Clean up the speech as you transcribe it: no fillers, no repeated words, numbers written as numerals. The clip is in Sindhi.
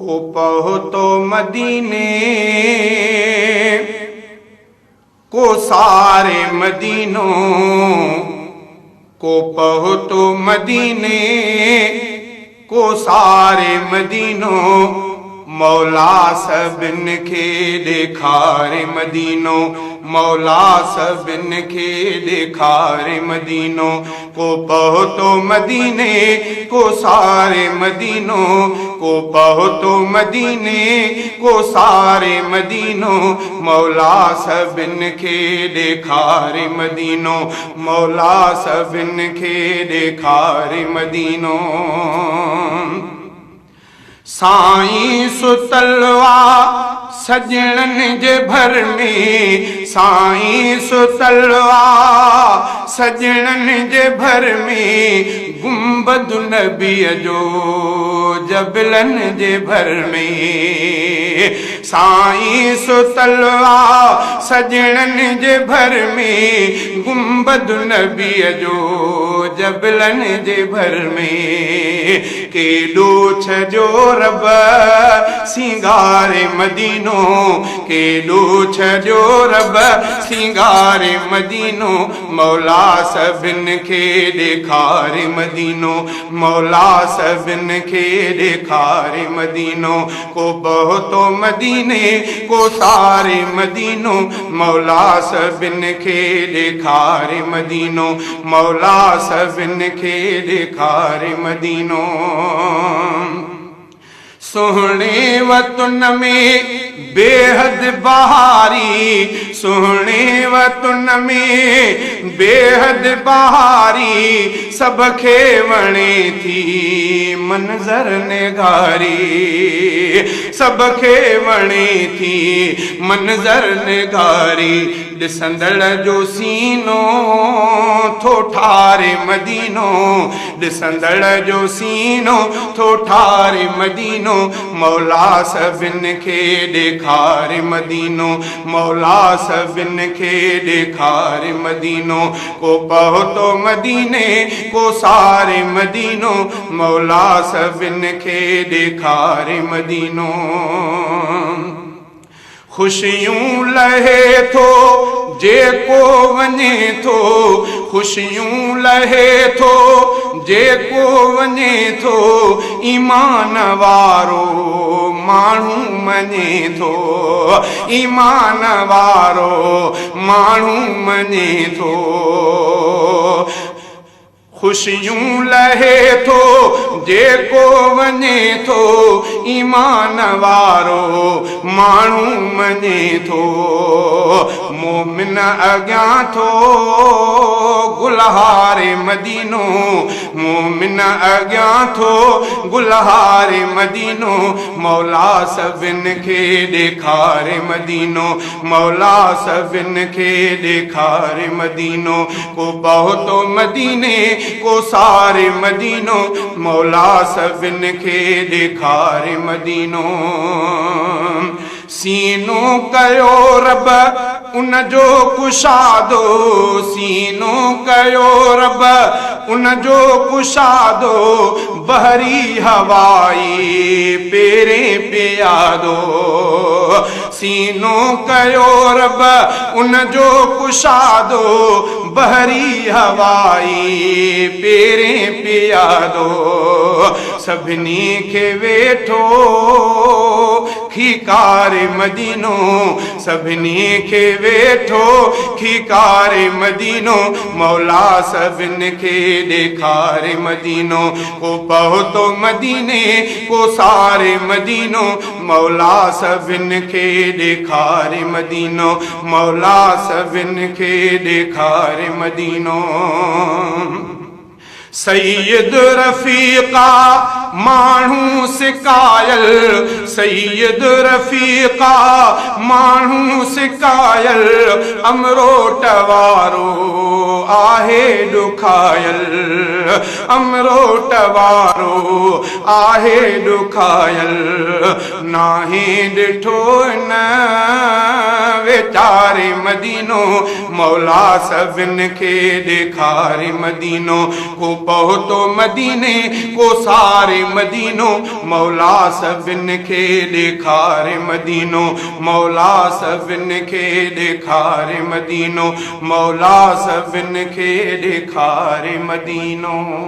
ڪو پهتو مديني، ڪو ساري مدينو، ڪو پهتو مديني، ڪو ساري مدينو، مولا سڀن کي ڏيکاري مدينو، مولا سڀن کي ڏيکاري مدينو، ڪو پهتو مديني، ڪو ساري مدينو، ڪو پهتو مديني، ڪو ساري مدينو، مولا سڀن کي ڏيکاري مدينو، مولا سڀن کي ڏيکاري مدينو. سائين ستل آ سڄڻن جي ڀر ۾، سائين ستل آ سڄڻن جي ڀر ۾، گنبد نبيء جو جبلن جي ڀر ۾، سائين ستل آ سڄڻن جي ڀر ۾، گنبد نبيء جو جبلن جي ڀر ۾. ڪيڏو ڇڏيو رب سينگاري مدينو، ڪيڏو ڇڏيو رب سينگاري مدينو، مولا سڀن کي ڏيکاري مدينو، مولا سڀن کي ڏيکاري مدينو، ڪو پهتو مديني ڪو ساري مدينو، مولا سڀن کي ڏيکاري مدينو، مولا سڀن کي ڏيکاري مدينو. سهڻي وطن ۾ بيحد بهاري، سهڻي وطن ۾ بيحد بهاري، سڀ کي وڻي ٿي منظر نگاري، سڀ کي وڻي ٿي منظر نگاري، ڏسندڙ جو سينو ٿو ٺاري مدينو، ڏسندڙ جو سينو ٿو ٺاري مدينو، مولا سڀن کي ڏيکاري مدينو، مولا سڀن کي ڏيکاري مدينو، ڪو پهتو مديني ڪو ساري مدينو، مولا سڀن کي ڏيکاري مدينو. خوشيون لهي ٿو جيڪو وڃي ٿو، خوشيون لهي ٿو جيڪو وڃي ٿو، ايمان وارو ماڻهو مڃي ٿو، ايمان وارو ماڻهو مڃي ٿو. خوشيون لهي ٿو جيڪو وڃي ٿو، ايمان وارو ماڻهو مڃي ٿو. مومن اڳيان ٿو گلهاري مدينو، مومن اڳيان ٿو گلهاري مدينو، مولا سڀن کي ڏيکاري مدينو، مولا سڀن کي ڏيکاري مدينو، ڪو پهتو مديني ڪو ساري مدينو، مولا سڀن کي ڏيکاري مدينو. سينو ڪيو رب ان جو ڪشادو، سينو ڪيو رب ان جو ڪشادو، بحري هوائي پيرين پيادو، سينو ڪيو رب ان جو ڪشادو، بحري هوائي پيرين پيادو، سڀني کي ويٺو کيڪاري مدينو، سڀني کي ويٺو کيڪاري مدينو، مولا سڀن کي ڏيکاري مدينو، ڪو پهتو مديني ڪو ساري مدينو، مولا سڀن کي ڏيکاري مدينو، مولا سڀن کي ڏيکاري مدينو. سيد رفيقا ماڻهو سڪايل، سيد رفيقا ماڻهو سڪايل، امروٽ وارو آهي ڏکايل، امروٽ وارو آهي ڏکايل، ناهي ڏٺو ان ويچاري مدينو، مولا سڀن کي ڏيکاري مدينو، ڪو پهتو مديني ڪوساري مدينو، مولا سڀن کي ڏيکاري مدينو، مولا سڀن کي ڏيکاري مدينو، مولا سڀن کي ڏيکاري مدينو.